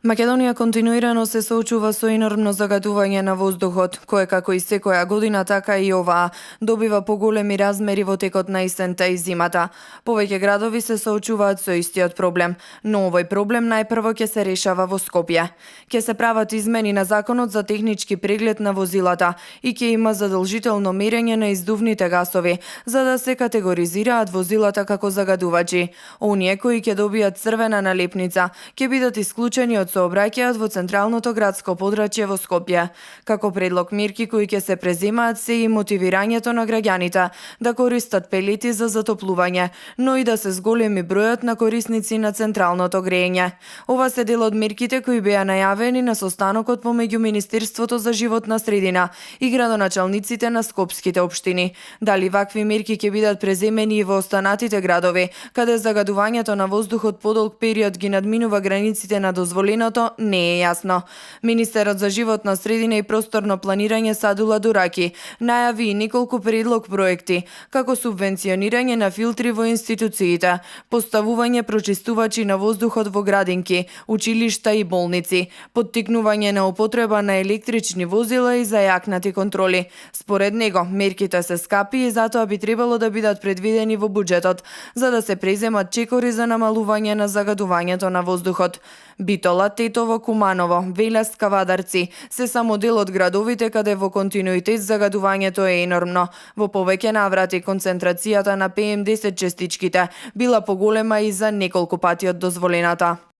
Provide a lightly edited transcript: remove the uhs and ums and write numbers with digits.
Македонија континуирано се соочува со енормно загадување на воздухот, кое како и секоја година така и оваа добива поголеми размери во текот на есента и зимата. Повеќе градови се соочуваат со истиот проблем, но овој проблем најпрво ќе се решава во Скопје. Ќе се прават измени на законот за технички преглед на возилата и ќе има задолжително мерење на издувните гасови, за да се категоризираат возилата како загадувачи. Оние кои ќе добијат црвена налепница ќе бидат исклучени од сообраќајот во централното градско подрачје во Скопје. Како предлог мерки кои ќе се преземаат се и мотивирањето на граѓаните да користат пелети за затоплување, но и да се зголеми бројот на корисници на централното грејење. Ова се дел од мерките кои беа најавени на состанокот помеѓу Министерството за животна средина и градоначалниците на скопските општини. Дали вакви мерки ќе бидат преземени и во останатите градови, каде загадувањето на воздухот подолг период ги надминува границите на дозволеното, не е јасно. Министерот за животна средина и просторно планирање Садула Дураки најави и неколку предлог проекти, како субвенционирање на филтри во институциите, поставување прочистувачи на воздухот во градинки, училишта и болници, поттикнување на употреба на електрични возила и зајакнати контроли. Според него, мерките се скапи и затоа би требало да бидат предвидени во буџетот, за да се преземат чекори за намалување на загадувањето на воздухот. Битола, Тетово, Куманово, Велес, Кавадарци се само дел од градовите каде во континуитет загадувањето е енормно. Во повеќе наврати концентрацијата на PM10 честичките била поголема и за неколку пати од дозволената.